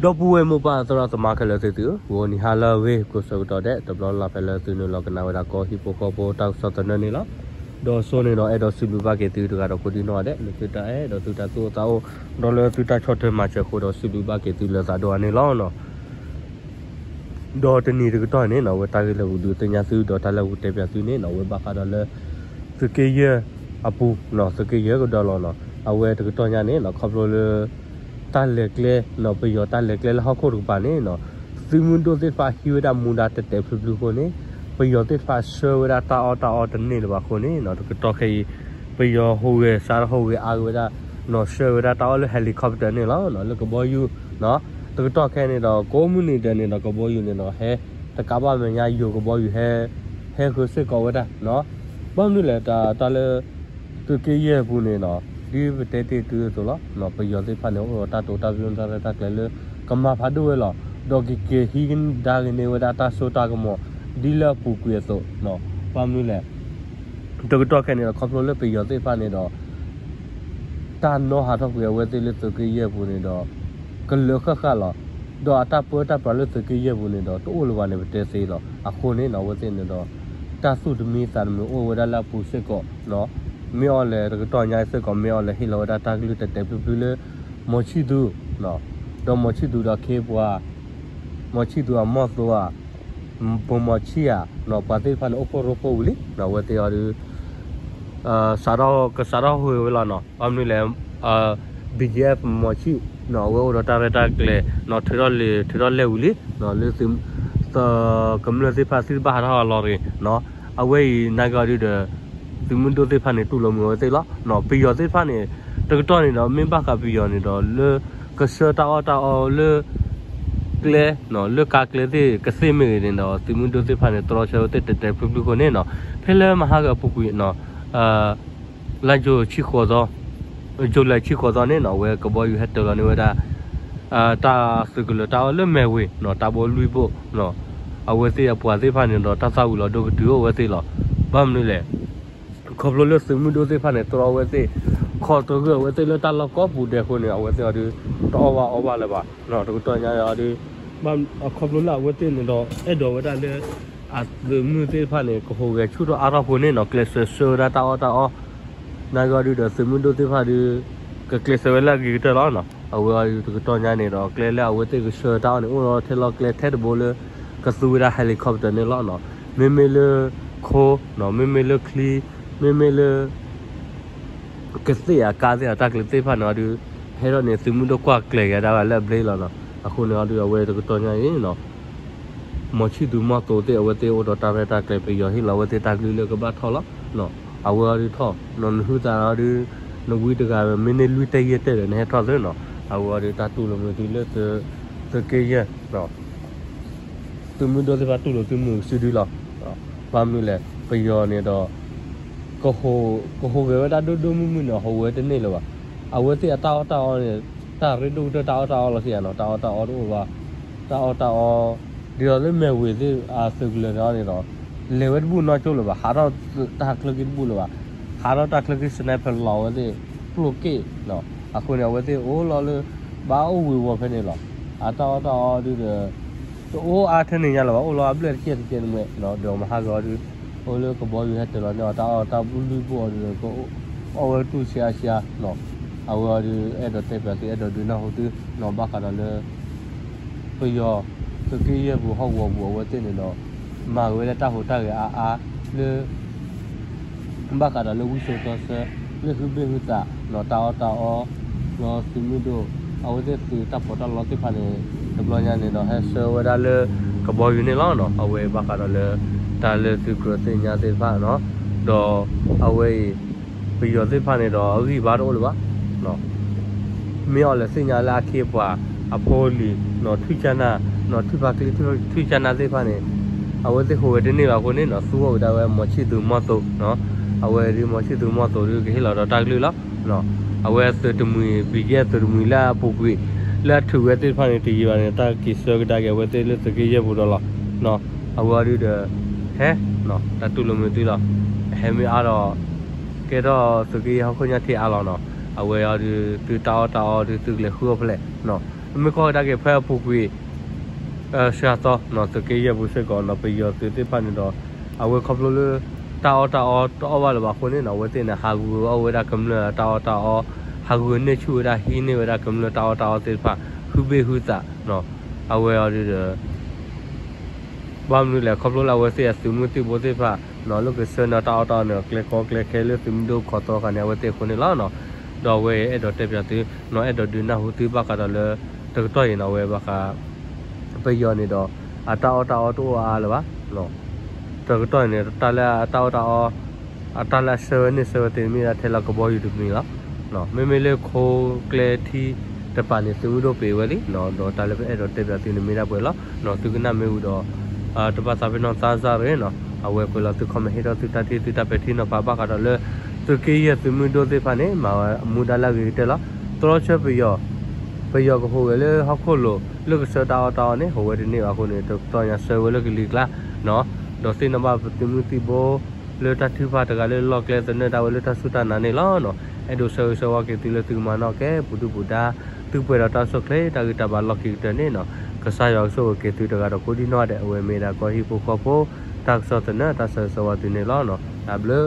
ဒီပုၢ်ဝဲၢ်မိၢ်ပၢ်သရၣ်သမါခဲလၢာ်သ့ၣ်သုဧၢ, ဂီၤနံၤဟါလၢအဂ့ၤ ကိးဆၢကတီၢ်ဒဲး တဘျီလၢ်လၢ်ဖဲလၢသုနုာ်လီၤကနၣ်ဝဲဒၣ်ကီၢ်ဟံၣ်ဖိဃီဖိတၢ်ကစီၣ်သနၢၣ်န့ၣ်လီၤ. ဒီးအဆိန့ၣ်ဒီး အဲၣ်ဒိးစံးဘျုးဘၣ်က့ၤသုတဂၤဒီးကိးဒံနီၢ်ဂၤဒဲး လၢသုတၢ်အဲၣ်ဒီးသုတၢ်သူၣ်အိၣ်သးအိၣ် ဒီးလၢသုတၢ်ဆီၣ်ထွဲမၤစၢၤအဃိဒီး စံးဘျုးဘၣ်က့ၤသုလၢသးဒိၣ်အါန့ၣ်လီၤ. ဒီးတနံၤတကတီၢ်န့ၣ်နီၣ် အဝဲတၢ်ဂ့ၢ်လၢပကဒုးသ့ၣ်ညါသု ဒီးတၢ်လၢပကတဲပၠးသုန့ၣ်နီၣ် အဝဲဘၣ်ဃးဒီးလၢ သုးက့ယဲၢ်အပူၤနီၣ် သုးက့ယဲၢ်ကဒီးလီၤနီၣ် အဝဲတကတီၢ်ညါန့ၣ်နီၣ် ခီဖျိလၢ တၢ်လဲၤကျဲနီၣ် ပယီၤတၢ်လဲၤကျဲလၢဟီၣ်ခိၣ်တကပၤန့ၣ်နီၣ် သုးမုၢ်ဒိၣ်သ့ၣ်တဖၣ်ဟံးဝဲဒၣ်မူဒါတဲာ်တဲာ်ဖျုးဖျုးအဃိန့ၣ် ပယီၤသ့ၣ်တဖၣ်ဆှၢဝဲဒၣ်တၢ်အီၣ်တၢ်အီတန့ၢ်လၢၤဘၣ်အဃိန့ၣ်နီၣ် တကတီၢ်ခဲအံၤ ပယီၤဟူးဂဲၤစးထီၣ်ဟူးဂဲၤအါဂ့ၤဝဲဒၣ်နီၣ် ဆှၢဝဲဒၣ်တၢ်အီၣ်လၢ helicopter န့ၣ်လီၤနီၣ် လၢကဘီယူၤနီၣ် တကတီၢ်ခဲအံၤန့ၣ်ဒီး ကိးမုၢ်နံၤဒဲးန့ၣ်ဒီး ကဘီယူၤန့ၣ်ဒီး ဟဲတကးဘၣ်မဲာ်ညါ ယိၤကဘီယူၤဟဲ ဟဲဃုာ်စ့ၢ်ကီးဝဲဒၣ်နီၣ် ဘၣ်မနုၤလဲၣ် တၢ် တၢ်လၢ သုးက့ယဲၢ်အပူၤန့ၣ်နီၣ် ဒ်ပတဲတ့ၢ်သုအသိးလီၤ ပယီၤသ့ၣ်တဖၣ်န့ၣ် အိၣ်ဒီးတၢ်တိာ်တၢ်ပညိၣ်တၢ်ရဲၣ်တၢ်ကျဲၤလၢ ကမၤဖးဒိၣ်ဝဲလီၤ ဒီးကက့ၤဟံးဒါက့ၤန့ၢ်ဝဲဒၣ်တၢ်စိတၢ်ကမီၤ ဒ်လၢအပူၤကွံာ်အသိးနီၣ် ဘၣ်မနုၤလဲၣ် တကတီၢ်ခဲအံၤန့ၣ်ဒီး ခီဖျိလၢပယီၤသ့ၣ်တဖၣ်န့ၣ်ဒီး တၢ်နီၣ်ဟးထီၣ်ကွံာ်အဝဲသ့ၣ်လၢသုးက့ယဲၢ်အပူၤန့ၣ်ဒီး ကလၢာ်ဃၣ်ဃၣ်လီၤ. ဒီးအတၢ်ပၢတၢ်ပြးလၢသုးက့ယဲၢ်ပူၤန့ၣ်ဒီး တအိၣ်လၢၤဘၣ်န့ၣ် ပတဲသ့လီၤ. အဃိန့ၣ်နီၣ် အဝဲသ့ၣ်န့ၣ်ဒီး တၢ်သူၣ်တမံသးတမုာ်အိၣ်ဝဲဒၣ်လၢအပူၤစ့ၢ်ကီးနီၣ် မ့ၢ်အီၤလဲၣ် တကတီၢ်ညါအံၤစ့ၢ်ကီး မ့ၢ်အီၤလဲၣ် ဟ့ၣ်လီၤဝဲဒၣ်တၢ်ကလုၢ်တဲာ်တဲာ်ဖျုးဖျုးလၢ မီၤဆံၣ်သူၤ ဒီးမီၤဆံၣ်သူၤဒီးခ့ပှၤ မီၤဆံၣ်သူၤအမီၢ်သိဧါ ပိာ်မီၤဆံၣ်ဧါနီၣ် ပှၤသ့ၣ်တဖၣ်န့ၣ် အိၣ်ဖှိၣ်ရိဖှိၣ်ဝံၤလံနီၣ် အဝဲသ့ၣ်အီၤဒုး စးထီၣ် ကစးထီၣ်ဟူးဂဲၤဝဲလီၤနီၣ် ဘၣ်မနုၤလဲၣ် BGF မီၤဆံၣ်နီၣ် အဝဲအိၣ်ဒီးတၢ်ရဲၣ်တၢ်ကျဲၤနီၣ် ထုးထီၣ်လံာ်ထုးထီၣ်လဲၢ်ဝံၤလံနီၣ် လၢသုး ကမျၢၢ်သ့ၣ်တဖၣ်သုတဘၣ်ဟးထီၣ်အလီၢ်တဂ့ၤနီၣ် အဝဲအံၤနာ်က့အီၤဒုးဒီး သုးမုၢ်ဒိၣ်သ့ၣ်တဖၣ်န့ၣ် တူၢ်လိာ်မုာ်အဝဲသ့ၣ်လီၤနီၣ် ပယီၤသ့ၣ်တဖၣ်န့ၣ် တကတီၢ်န့ၣ်ဒီး မ့ၢ်ဘၣ်ဃးပယီၤန့ၣ်ဒီး လၢကဆှၢတၢ်အီၣ်တၢ်အီလၢ ကျဲနီၣ် လၢကါကျဲသ့ၣ်ကသ့ၣ်မ့ၢ်ဂ့ၤန့ၣ်ဒီး သုးမုၢ်ဒိၣ်သ့ၣ်တဖၣ်န့ၣ် တြီဆၢဝဲသ့ၣ်တဲာ်တဲာ်ဖျုးဖျုးအဃိန့ၣ်နီၣ် ဖဲလၢမဟါဂီၤအပူၤကွံာ်နီၣ် လါယူၤဆံဃိးသီ ယူၤလံဆံဃိးသီန့ၣ်နီၣ် အဝဲကဘီယူၤဟဲတၢၤလီၤန့ၢ်ဝဲဒၣ် တၢ်သုးကလၢၤတၢ်အီၣ်လၢမဲၢ်ဝ့ၤနီၣ် တၢ်ဘိလွံၢ်ဘိၣ်နီၣ် အဝဲသ့ၣ်အပှၤသ့ၣ်တဖၣ်န့ၣ်ဒီး တၢ်သၣ်ဝံၤလီၤဒိကတုၤအိၣ်ဝဲသ့ၣ်လီၤ. ဘၣ်မနုၤလဲၣ် ခီဖျိလၢသုးမုၢ်ဒိၣ်သ့ၣ်တဖၣ်န့ၣ် တြီဝဲသ့ၣ် ခိးသဂၢၢ်ဝဲသ့ၣ်လၢတၢ်လီၢ်ကိးပူၤဒဲးအဃိန့ၣ် အဝဲသ့ၣ်အီၤဒုး တအီၣ်ဘၣ်အီဘၣ်လၢၤဘၣ် တကတီၢ်ညါအီၤဒုး ခီဖျိလၢအဝဲသ့ၣ်န့ၣ်ဒီး အဲၣ်ဒိးဝဲဒၣ်လၢ အသုးမုၢ်သ့ၣ်တဖၣ်န့ၣ် ကဟူးဂဲၤဆူၣ်ထီၣ်အါထီၣ်အဃိန့ၣ်နီၣ် ကျဲးစၢးဆှၢဝဲဒၣ်တၢ်အီၣ်တၢ်အီ နာ်က့အီၤဒုးဒီး သုးမုၢ်ဒိၣ်သ့ၣ်တဖၣ်ဒုး ကကျဲးစၢးဝဲလၢအဂ့ၤကတၢၢ်လီၤနီၣ် အဝဲအီၤဒုးတကတီၢ်ညါန့ၣ်ဒီး ကျဲလၢအဝဲသ့ၣ်ကဆှၢတၢ်အီၣ်န့ၣ် အိၣ်ဒီးထဲလီၤကျဲထဲတဘိလၢ ကသူဝဲဒၣ် helicopter န့ၣ်လီၤနီၣ် မ့မ့ၢ်လၢ ခိနီၣ် မ့မ့ၢ်လၢချံ မ့မ့ၢ်လၢ ကသ့ၣ်အကါသ့ၣ်အတၢ်ကျဲၤသ့ၣ်တဖၣ်န့ၣ်အီၤဒုး ဟဲထီၣ်န့ၣ် သုးမုၢ်ဒိၣ်ကွၢ်ကျဲၤက့ၤဒၣ်ဝဲလၢအဘျ့လီၤနီၣ် အဃိန့ၣ်အီၤဒုး အဝဲတကတီၢ်ညါအံၤနီၣ် မီၤဆံၣ်သူၤမီၤသိးသ့ၣ် အဝဲသ့ၣ်အိၣ်ဒီးတၢ်ရဲၣ်တၢ်ကျဲၤ ပယီၤဟ့ၣ်လီၤအဝဲသ့ၣ်တၢ်ကလုၢ်လၢကဘၣ်ထီၣ်လီၤနီၣ် အဝဲအီၤဒုးထီၣ်နီၣ် နဟုသးအီၤဒုး နဝံတဂၤ မ့ၢ်န့ၢ်လွံၢ်တဲၢ်ယဲၢ်တဲၢ်ဒီး နဟဲထီၣ်သ့နီၣ် အဝဲအီၤဒုး တၢ်တူၢ်လိာ်မုာ်သုလၢ သုးက့ယဲၢ် သုးမုၢ်ဒိၣ်သ့ၣ်တဖၣ်တူၢ်လိာ်သုမုာ်စုဒုလီၤ. ဘၣ်မနုၤလဲၣ် ပယီၤန့ၣ်ဒီး ကဟူးဂဲၤဝဲဒၣ်ဒိၣ်ဒိၣ်မုၢ်မုၢ်န့ၣ် ဟူးဂဲၤတန့ၢ်လၢၤဘၣ်. အဝဲသ့ၣ်အတၢ်အီၣ်တၢ်အီန့ၣ် တၢ်ရ့ဒိၣ်ကတၢၢ်တၢ်အီၣ်တၢ်အီလီၤသ့ၣ်ဧါနီၤ, တၢ်အီၣ်တၢ်အီတအိၣ်ဘၣ်, တၢ်အီၣ်တၢ်အီ ဒ်သိးလၢမဲာ်ဝ့ၤသ့ၣ်အသုးကလၢၤန့ၣ်ဒီး လဲၤဝဲတဘူၣ်နီတကၠိၢ်လၢၤဘၣ်, ဟးထီၣ်တၢ်ချၢက့ၤတဘူၣ်လၢၤဘၣ်, ဟးထီၣ်တၢ်ချၢက့ၤ sniper လီၤဝဲသ့ၣ် ပျိၢ်က့ၣ်နီၤ, အဃိန့ၣ် အဝဲသ့ၣ်အိၣ်လီၤလၢ ဘၣ်အိၣ်ဝ့ၤဝီၤဖဲန့ၣ်လီၤ. အတၢ်အီၣ်တၢ်အီဒုးဒီး တအိၣ်အါထဲန့ၣ်ညါလၢၤဘၣ်, အိၣ်လီၤအဘျဲၣ်တကဲတကဲတမှဲနီၤ, ဒီးမဟါဂီၤဒုး အိၣ်လၢကဘီယူၤဟဲတၢၤလီၤန့ၢ်အီၤ တၢ်အီၣ်တၢ်ဘျုးဘိၣ်အီၤဒုး အီၣ်ဝဲတူၢ်ဆံးအါဆံးအါနီၤ, အဝဲအီၤဒုး အဲၣ်ဒိးတဲပၠးသု အဲၣ်ဒိးဒုးနၢ်ဟူသုနီၤ, ဘၣ်ဃးဒီးလၢ ပယီၤသုးက့ယဲၢ်ပူၤဟီၣ်ကဝီၤပူၤ အဝဲသ့ၣ်န့ၣ်ဒီး မၤဂ့ၤဝဲလၢတၢ်ဟူးတၢ်ဂဲၤအါအါလၢ ဘၣ်ဃးဒီးလၢဝံစိာ်တီဆှၢ လၢဟုဘ့ၣ်ဟုသးနီၤ, တၢ်အီၣ်တၢ်အီ ဒီးသုးမုၢ်ဒိၣ် အဝဲသ့ၣ်သုးတၢ်ပီးတၢ်လီသ့ၣ်တဖၣ်န့ၣ် တဘျီညါန့ၣ်ဒီး ဟဲဆှၢဝဲဒၣ်လၢကဘီယူၤန့ၣ်လီၤနီၤ. အဝဲဘၣ်ဃးဒီးလၢ တၢ်လၢသုကြၢးသ့ၣ်ညါသ့ၣ်တဖၣ်နီၤ, ဒီးအဝဲအံၤ ပယီၤသ့ၣ်တဖၣ်န့ၣ်ဒီး အဂံၢ်ဘါတအိၣ်လၢၤဘၣ် မ့ၢ်အီၤလဲၤသ့ၣ်ညါလၢအခ့အပှၤ အဖိအလံၤနီၤ, ထွံၣ်ကၠၢ်နၢ်နီၤ, ထွံၣ်ဖးကျံ ထွံၣ်ကၠၢ်နၢ်သ့ၣ်တဖၣ်န့ၣ် အဝဲသ့ၣ်ဟူးဝဲတန့ၢ်လီၤအဃိန့ၣ်နီၤ, သူအီၤကဒါဝဲ မီၤဆံၣ်သူၤမီၤသိးနီၤ, အဝဲဒုး မီၤဆံၣ်သူၤမီၤသိးဒုး ကဟ့ၣ်လီၤဒီးတၢ်ကလုၢ်လီၤ. အဝဲသုးတမှံၤ ဘံယဲၢ်သုးတမှံၤလၢအပူၤကွံာ် လၢအထုးဝဲသ့ၣ်တဖၣ်န့ၣ် တယံာ်ဘၣ်န့ၣ် တၢ်က့ၤဆှၢကဒါက့ၤအဝဲသ့ၣ်လၢသုးက့ယဲၢ်ပူၤဒီးလီၤ. အဝဲအီၤဒုးဒီး ဟဲ တၢ်တူၢ်လိာ်မုာ်သုလီၤ. ဟဲမ့ၢ်အါဒီး ကဲထီၣ်သုးက့ယဲၢ်ဟီၣ်ခိၣ်ညါထံအါလီၤနီၤ. အဝဲအီၤဒုး သုတၢ်အီၣ်တၢ်အီဒုး သုကလဲၤဃုအီၣ်ဖဲလဲၣ်နီၤ. မ့ၢ်ကွၢ်ကဒါက့ၤဖဲအပူၤကွံာ် စှၤသီနီၤ သုးက့ယဲၢ်ပူၤစ့ၢ်ကီးနီၤ ပယီၤသုးသ့ၣ်တဖၣ်န့ၣ်ဒီး အဝဲခီဖျိလၢ တၢ်အီၣ်တၢ်အီတအီၣ်ဘၣ်လၢၤဘၣ်အဃိန့ၣ်နီၤ အဝဲသ့ၣ်န့ၣ် ဟးဂုာ်အီၣ်ဝဲဒၣ်ကမျၢၢ်တၢ်အီၣ်တၢ်အီ, ဟးဂုာ်န့ၢ်ဆူၣ်ဝဲဒၣ် ဟံးန့ၢ်ဝဲဒၣ်ကမျၢၢ်တၢ်အီၣ်တၢ်အီသ့ၣ်တဖၣ် ဟုဘ့ၣ်ဟုသးနီၤ အဝဲအီၤဒီး ဘၣ်မနုၤလဲၣ် ခီဖျိလၢအဝဲသ့ၣ်အသုးမုၢ်သံၣ်ဘိသ့ၣ်တဖၣ်နီၤ လၢကဆှၢန့ၢ်တၢ်အီၣ်တၢ်အီန့ၣ် ကျဲကီကျဲခဲလၢသုးမုၢ်ဒိၣ်ခီသီခါန့ၣ် အဝဲသ့ၣ်အဃိန့ၣ်လီၤနီၤ. ဒီးအဝဲအဲၣ်ဒိးတဲပၠးသုနီၤ အဲၣ်ဒိးဒုးနၢ်ဟူသုဘၣ်ဃးဒီးလၢ တကတီၢ်အံၤနီၤ အဝဲဘၣ်ဃး ပယီၤန့ၣ်ဒီး အတၢ်အီၣ်တၢ်အီတအိၣ်အါလၢၤဘၣ် တကတီၢ်အံၤန့ၣ် တၢ်လၢအတၢ်အီၣ်တၢ်အီ အတၢ်လၢအဆှၢဝဲန့ၢ်ဆှၢဝဲသ့ၣ်န့ၣ် မ့ၢ်ဒၣ်ထဲလၢကဘီယူၤတမံၤလီၤ. မ့မ့ၢ်လၢခိကျဲထံတပၤန့ၣ် သုးမုၢ်ဒိၣ်ပံးဝဲလံ ဒီးတၢ်လၢပအဲၣ်ဒိးတဲပၠးသုန့ၣ်မ့ၢ်ဒၣ်ပှဲၤလီၤ. သုကနၣ်မ့ၢ်ဝံၤဒီး တဘၣ်သးပ့ၤနီၣ်သးစၢ်ရ့ၣ်နီၤ အဝဲကွဲးလီၤသု comment ဟ့ၣ်ထီၣ်သုတၢ်ထံၣ်သုတၢ်ပဲာ်ထံနီၤဖးဘၣ်ဃးဒီးလၢ သုးက့ယဲၢ်သုးမုၢ်ဒိၣ်သ့ၣ်တဖၣ်န့ၣ် မၤဝဲအမူဒါလၢအဂ့ၤကတၢၢ်လီၤ. တြီဆၢပယီၤ ပယီၤကဟူးဂဲၤလၢဟီၣ်ခိၣ်လိၤ လၢကဆှၢတၢ်အီၣ်တၢ်အီန့ၣ် ဟူးဝဲတန့ၢ်ဘၣ်အဃိန့ၣ် တကတီၢ်ညါဆှၢဝဲလၢကလံၤကျါနီၤ ဒီးသ့ၣ်နီၣ်ဘၣ်ပသုးမုၢ်သံၣ်ဘိ လၢတၢ်ထုကဖၣ်တဂၤလၢလီၢ်ကျဲ သနၢၣ်ဒၣ်ဝဲလၢတၢ်စူၢ်တၢ်နာ်န့ၣ်လီၤနီၤ. အဲၣ်ဒိးဆၢဂ့ၤဆၢဝါက့ၤသုလၢသုကမၤနီၣ်ကဲ ပူၤဒုၣ်ပူၤဒါ သုပှဲၤဒီးတၢ်အိၣ်ဆူၣ်အိၣ်ချ့ တၢ်ဂံၢ်တၢ်ဘါလီၢ်ခံကတၢၢ်န့ၣ်နီၤ ကစၢ်ယွၤကဆိၣ်ဂ့ၤက့ၤသုတဂၤဒီးကိးဒံနီၢ်ဒဲး အဝဲမ့ၢ်ဒၣ်ကီၢ်ဟံၣ်ဖိဃီဖိ တၢ်ကစီၣ်သနၢၣ် တၢ်ဆၢဂ့ၤဆၢဝါသုန့ၣ်လီၤနီၤ. တၢ်ဘျုး